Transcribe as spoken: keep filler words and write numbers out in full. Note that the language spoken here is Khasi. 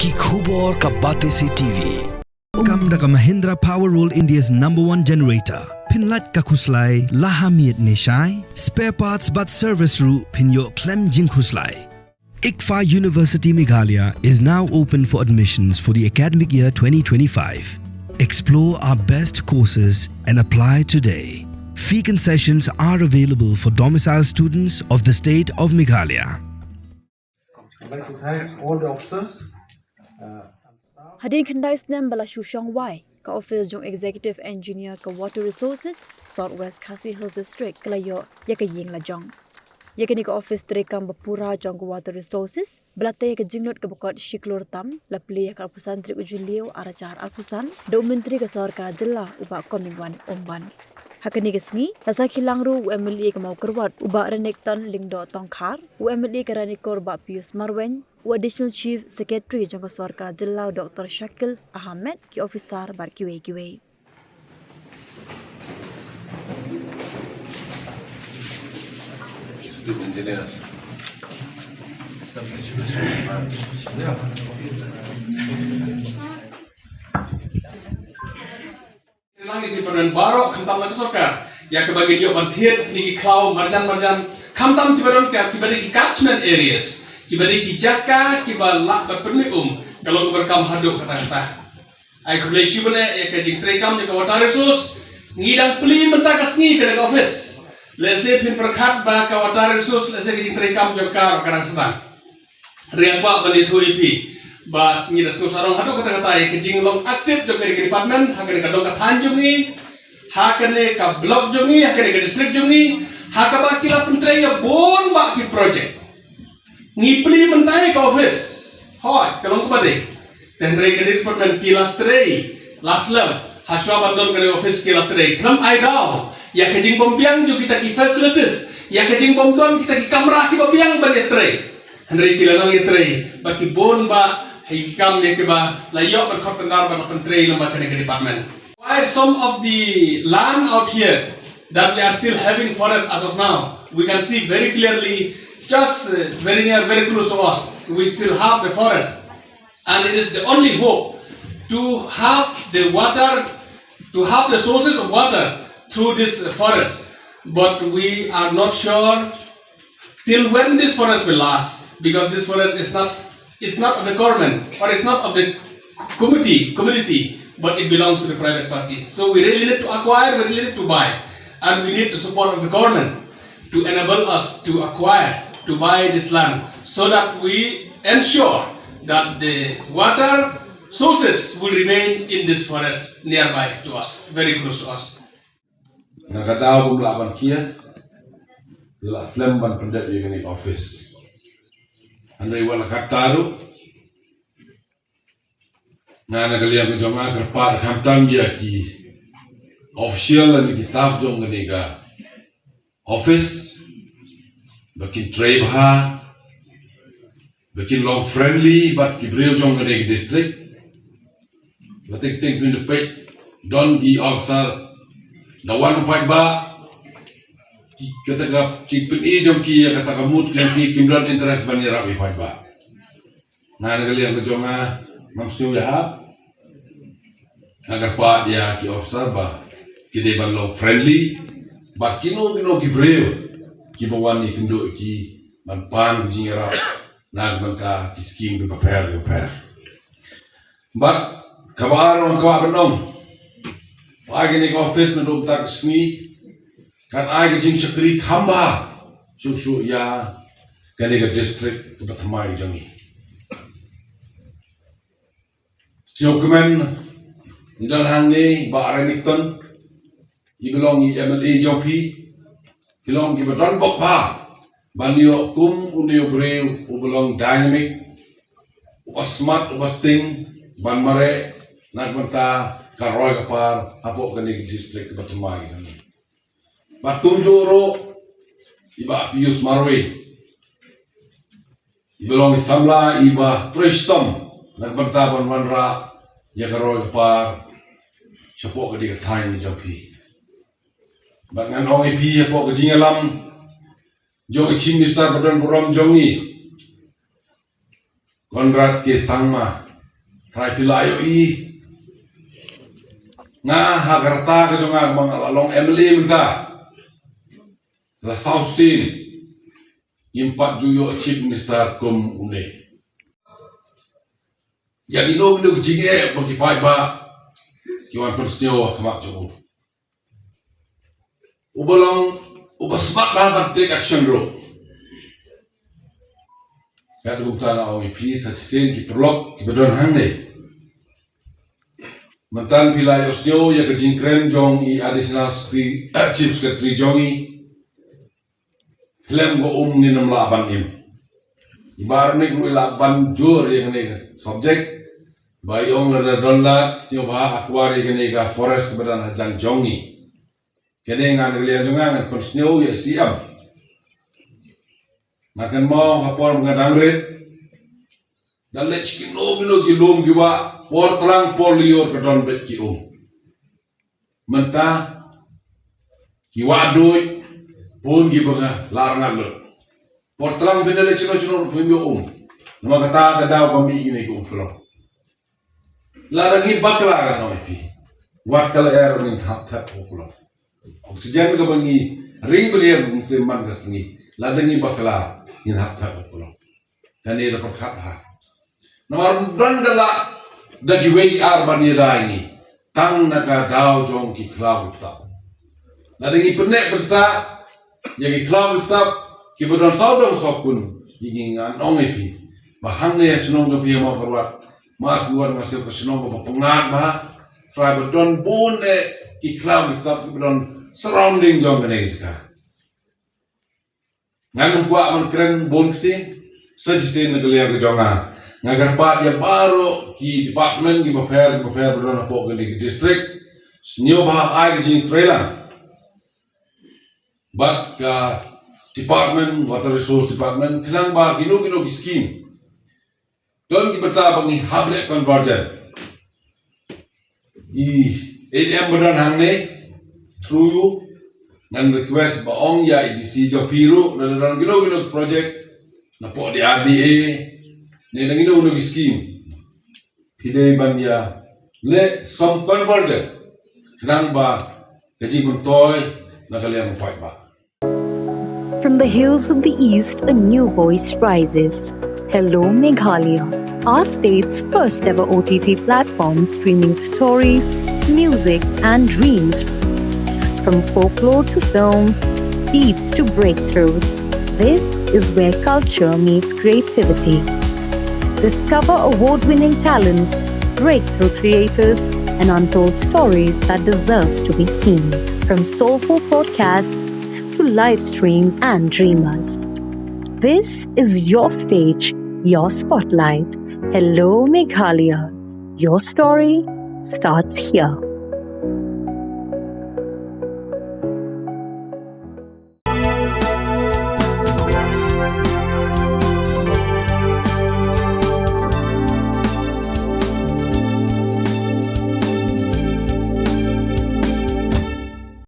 Ki khubor ka Batesi T V. Kam da ka Mahindra Power World, India's number one generator. Pynlait ka khuslai, la ha miet ne shai, spare parts bad service ruh pynïoh khlem jingkhuslai. ICFAI University Meghalaya is now open for admissions for the academic year twenty twenty-five. Explore our best courses and apply today. Fee concessions are available for domicile students of the state of Meghalaya. I'd like to thank all the officers. Uh, Hadien khyndai snem ba la shu shong wai, ka office jong Executive Engineer ka Water Resources, South West Khasi Hills District, ka la ïoh ïa ka ïing la jong. Ïa kane ka office treikam ba pura jong ka Water Resources ba la tei ïa ka jinglut kaba kot shi klur tam, la plie ha ka arphew san tarik u Jylliew arhajar arphew san da u Myntri ka Sorkar Jylla u Bah Comingone Ymbon. Ha kane ka sngi la sakhi lang ruh u MLA ka Mawkyrwat u Bah Renikton Lyngdoh Tongkhar, u MLA ka Ranikor Bah Pius Marwein, u Additional Chief Secretary jong ka Sorkar Jylla u Doctor Shakil Ahmed, ki officer bad kiwei kiwei. Chief Engineer. Lang ïa ki pynban baroh khamtam na ka sorkar ïa kaba ngin ïoh ban thied kine ki khlaw marjan marjan, khamtam kiba don ka, kiba dei ki catchment areas, kiba dei ki jaka kiba lah ban pynmih um, ka long kaba donkam haduh katta katta. Ai khublei shibun eh ïa ka jingtreikam ïa ka Water Resource. Ngi dang plie mynta ka sngi ka dang office. Lehse phin pyrkhat ba ka Water Resource lehse ka jingtreikam jong ka ka dang sdang. Hynrei nga kwah ban ïathuh ïa phi ba ngi da sngewsarong haduh katta katta ïa ka jinglong active jong ka department ha kane ka dong ka thaiñ jong ngi, ha kane ka block jong ngi, ha kane ka district jong ngi, ha kaba ki la pyntrei ïa bun bah ki project. Ngi plie mynta ïa ka office. Hooid, ka long kaba dei. Te hynrei ka department ki la trei la slem. Hashwa ban don ka office ki la trei. Khlem ai daw ïa ka jingbym biang jong kita ki facilities, ïa ka jingbym don kita ki kamra kiba biang ban ïatrei. Hynrei ki la nang ïatrei bad ki bun bah ha ki kam ïa kiba la ïoh ban khot tyndar ban pyntrei lyngba kane ka department. Why some of the land out here that we are still having forest as of now, we can see very clearly, just uh, very near, very close to us, we still have the forest. And it is the only hope to have the water, to have the sources of water through this forest. But we are not sure till when this forest will last, because this forest is not, is not of the government or it's not of the committee, community, but it belongs to the private party. So we really need to acquire, we really need to buy, and we need the support of the government to enable us to acquire, to buy this land, so that we ensure that the water sources will remain in this forest nearby to us, very close to us. Na ka daw bym lah ban kiar, la slem ban pyndep ïa kane ka office. Hynrei wat la katta ruh, nga na ka liang ka jong nga kyrpad khamtam ïa ki official lane ki staff jong kane ka office ba kin trei bha, ba kin long friendly bad ki briew jong kane ka district. Ba tik tik pyn dep don ki officer da wan paidbah, kata ka jingpyni jong ki ïa kata ka mut jong ki, kim don interest ban ïarap ïa paidbah. Nga na ka liang ka jong nga ngam sngew ïahap. Nga kyrpad ïa ki officer ba ki dei ban long friendly bad kino kino ki briew kiba wan ïakynduh ïa ki ban pan ka jingïarap na ka bynta ki skim kiba pher kiba pher. Bad kaba ar nga kwah ban ong ba ai kane ka office naduh mynta ka sngi kan ai ka jingshakri kham bha shuh shuh ïa kane ka district kaba thymmai jong ngi. Sngewkmen ngi don hangne, Bah Renikton, i ba long i MLA jong phi, ki long kiba don bok bha ban ïoh kum une u briew uba long dynamic, uba smat, uba sting ban mareh na ka bynta ka roi ka par hapoh kane ka district kaba thymmai kane. Bad kumjuh ruh i Bah Pius Marwei, i ba long i samla iba trei shitom na ka bynta ban wanrah ïa ka roi ka par shapoh kane ka thaiñ jong phi. Bad ngan ong ïa phi hapoh ka jingïalam jong i Chief Minister ba don burom jong ngi, Conrad K Sangma, Trai phi la ïohi. Nga ha ka rta ka jong nga ba nga la long M L A mynta. La saw sien. Ngim pat ju ïoh Chief Minister kum une. Ïa kino kino ki jingeh ba ki paidbah ki wan pynsngew ha khmat jong u. Uba long, uba smat bha ban take action ruh. Katba kumta nga ong ïa phi sa shisien ki paralok kiba don hangne. Mynta phi la ïohsngew ïa ka jingkren jong i Additional Secretary, Chief Secretary jong i. Khlem ka um ngin ym lah ban im. I Bah Rnick ruh i lah ban jur ïa kane ka subject. Ba i ong lada don lad sngewbha acquire ïa kane ka forest kaba don hajan jong ngi. Kane ngan, ka liang jong nga ngan pynsngew ïa i C M. Nga kynmaw ha por ba nga dang rit, da leit kino kino ki lum ki wah, por tlang por lyiur ka don beit ki um. Mynta ki wah duh, bun kiba la rngat lut. Por tlang phin da leit shano shano ruh phim ïoh um. Namar kata ka daw ba mih kine ki um klong. Lada ngi bakla, ngan ong ïa phi, wat ka lyer ngin hap thep ha u klong. Oxygen kaba ngi ring baliar mynsiem man ka sngi, lada ngi bakla ngin hap thep ha u klong. Kane da pyrkhat bha. Namar ym don ka lah da kiwei ki ar ban ïada ïa ngi, tang na ka daw jong ki khlaw ki bthap. Lada ngi pynneh pynsah ïa ki khlaw ki bthap kiba don sawdong sawkun ïa ngi, ngan ong ïa phi ba hangne ha shnong jong phi ha Mawkyrwat, Mawkyrwat nga sngew ka shnong kaba pyngngad bha. Trai ba don bun eh ki khlaw ki bthap kiba don surrounding jong kane ka jaka. Ngan ym kwah ban kren bun kti, sa shisien na ka liang ka jong nga, nga kyrpad ïa baroh ki department kiba pher kiba pher ba don hapoh kane ka district, sngewbha ai ka jingtreilang bad ka department, Water Resource Department, khnang ba kino kino ki scheme don ki bynta ba ngi hap leh conversion. I A D M ba don hangne, through you, ngan request ba ong ïa i D C jong phi ruh, lada don kino kino project napoh D R D A ne na kino kino ki scheme, phi dei ban ïa leh some conversion, khnang ba ka jingmyntoi na ka liang u paidbah. From the hills of the East, a new voice rises. Hello, Meghalaya, our state's first ever O T T platform streaming stories, music, and dreams. From folklore to films, beats to breakthroughs, this is where culture meets creativity. Discover award winning talents, breakthrough creators, and untold stories that deserves to be seen. From soulful podcasts to live streams and dreamers. This is your stage, your spotlight. Hello, Meghalaya. Your story starts here.